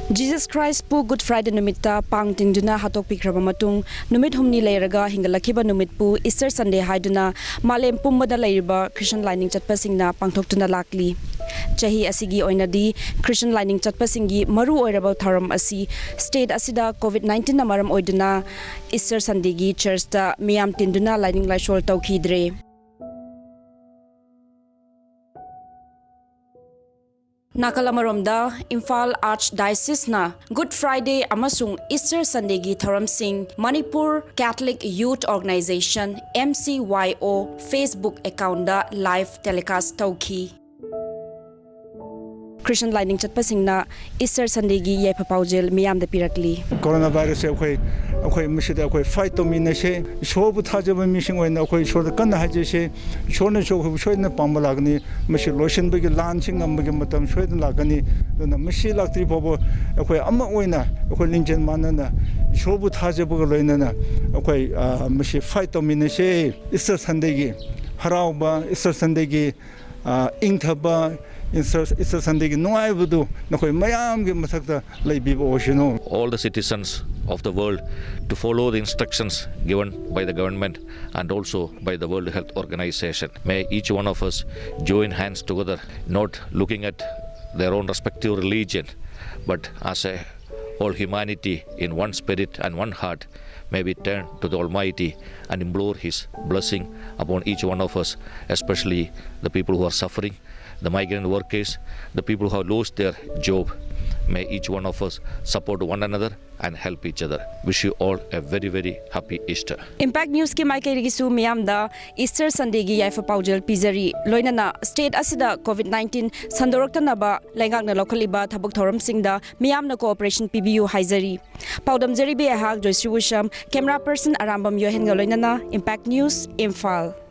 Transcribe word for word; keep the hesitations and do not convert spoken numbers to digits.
Jesus Christ ꯄꯨ Good Friday ꯅꯨꯃꯤꯠꯇ ꯄꯥꯡ ꯇꯤꯟꯗꯨꯅ ꯍꯥꯠꯇꯣꯛꯄꯤꯈ꯭ꯔꯕ ꯃꯇꯨꯡ, ꯅꯨꯃꯤꯠ ꯍꯨꯝꯅꯤ ꯂꯩꯔꯒ ꯍꯤꯡꯒꯠꯂꯛꯈꯤꯕ ꯅꯨꯃꯤꯠꯄꯨ Easter Sunday ꯍꯥꯏꯗꯨꯅ ꯃꯥꯂꯦꯝ ꯄꯨꯝꯕꯗ ꯂꯩꯔꯤꯕ Christian ꯂꯥꯏꯅꯤꯡ ꯆꯠꯄꯁꯤꯡꯅ ꯄꯥꯡꯊꯣꯛꯇꯨꯅ ꯂꯥꯛꯂꯤ꯫ ꯆꯍꯤ ꯑꯁꯤꯒꯤ ꯑꯣꯏꯅꯗꯤ Christian ꯂꯥꯏꯅꯤꯡ ꯆꯠꯄꯁꯤꯡꯒꯤ ꯃꯔꯨ ꯑꯣꯏꯔꯕ ꯊꯧꯔꯝ ꯑꯁꯤ state ꯑꯁꯤꯗ COVID nineteenꯅ ꯃꯔꯝ ꯑꯣꯏꯗꯨꯅ Easter Sundayꯒꯤ churchꯇ ꯃꯤꯌꯥꯝ ꯇꯤꯟꯗꯨꯅ ꯂꯥꯏꯅꯤꯡ ꯂꯥꯏꯁꯣꯜ ꯇꯧꯈꯤꯗ꯭ꯔꯦ꯫ ꯅꯥꯀꯜ ꯑꯃꯔꯣꯝꯗ, ꯏꯝꯐꯥꯜ Archdioceseꯅ Good Friday ꯑꯃꯁꯨꯡ Easter Sundayꯒꯤ ꯊꯧꯔꯝꯁꯤꯡ Manipur Catholic Youth Organisation, M C Y O, Facebook accountꯗ live telecast ꯇꯧꯈꯤ꯫ Christian ꯂꯥꯏꯅꯤꯡ ꯆꯠꯄꯁꯤꯡꯅ Easter Sundayꯒꯤ ꯌꯥꯏꯐ ꯄꯥꯎꯖꯦꯜ ꯃꯤꯌꯥꯝꯗ ꯄꯤꯔꯛꯂꯤ꯫ Corona virusꯁꯦ ꯑꯩꯈꯣꯏ, ꯑꯩꯈꯣꯏ ꯃꯁꯤꯗ ꯑꯩꯈꯣꯏ fight ꯇꯧꯃꯤꯟꯅꯁꯦ꯫ ꯏꯁꯣꯔꯕꯨ ꯊꯥꯖꯕ ꯃꯤꯁꯤꯡ ꯑꯣꯏꯅ ꯑꯩꯈꯣꯏ ꯏꯁꯣꯔꯗ ꯀꯟꯅ ꯍꯥꯏꯖꯁꯦ꯫ ꯏꯁꯣꯔꯅꯁꯨ ꯑꯩꯈꯣꯏꯕꯨ ꯁꯣꯏꯗꯅ ꯄꯥꯝꯕ ꯂꯥꯛꯀꯅꯤ꯫ ꯃꯁꯤ ꯂꯣꯏꯁꯤꯟꯕꯒꯤ ꯂꯥꯟꯁꯤ ꯉꯝꯕꯒꯤ ꯃꯇꯝ ꯁꯣꯏꯗꯅ ꯂꯥꯛꯀꯅꯤ꯫ ꯑꯗꯨꯅ ꯃꯁꯤ ꯂꯥꯛꯇ꯭ꯔꯤ ꯐꯥꯎꯕ ꯑꯩꯈꯣꯏ ꯑꯃ ꯑꯣꯏꯅ ꯑꯩꯈꯣꯏ ꯂꯤꯡꯖꯦꯜ ꯃꯥꯟꯅꯅ ꯏꯁꯣꯔꯕꯨ ꯊꯥꯖꯕꯒ ꯂꯣꯏꯅꯅ ꯑꯩꯈꯣꯏ, ꯑ, ꯃꯁꯤ fight ꯇꯧꯃꯤꯟꯅꯁꯦ꯫ Easter Sundayꯒꯤ ꯍꯔꯥꯎꯕ, Easter Sundayꯒꯤ, ꯑ, ꯏꯪꯊꯕ, Easter, Easter Sundayꯒꯤ ꯅꯨꯡꯉꯥꯏꯕꯗꯨ ꯅꯈꯣꯏ ꯃꯌꯥꯝꯒꯤ ꯃꯊꯛꯇ ꯂꯩꯕꯤꯕ ꯑꯣꯏꯁꯅꯨ꯫ All the citizens of the world to follow the instructions given by the government and also by the World Health Organization. May each one of us join hands together, not looking at their own respective religion, but as a whole humanity in one spirit and one heart. May we turn to the Almighty and implore His blessing upon each one of us, especially the people who are suffering, the migrant workers, the people who have lost their job. May each one of us support one another and help each other. Wish you all a very, very happy Easter. Impact Newsꯀꯤ ꯃꯥꯏꯀꯩꯗꯒꯤꯁꯨ ꯃꯤꯌꯥꯝꯗ Easter Sundayꯒꯤ ꯌꯥꯏꯐ ꯄꯥꯎꯖꯦꯜ ꯄꯤꯖꯔꯤ꯫ ꯂꯣꯏꯅꯅ state ꯑꯁꯤꯗ COVID nineteen ꯁꯟꯗꯣꯔꯛꯇꯅꯕ ꯂꯩꯉꯥꯛꯅ ꯂꯧꯈꯠꯂꯤꯕ ꯊꯕꯛ ꯊꯧꯔꯝꯁꯤꯡꯗ ꯃꯤꯌꯥꯝꯅ cooperation ꯄꯤꯕꯤꯌꯨ ꯍꯥꯏꯖꯔꯤ꯫ ꯄꯥꯎꯗꯝꯖꯔꯤꯕꯤ ꯑꯩꯍꯥꯛ ꯖꯣꯏꯁ꯭ꯔꯤ ꯋꯨꯁꯝ, camera person ꯑꯔꯥꯝꯕꯝ ꯌꯣꯍꯦꯟꯒ ꯂꯣꯏꯅꯅ Impact News, ꯏꯝꯐꯥꯜ꯫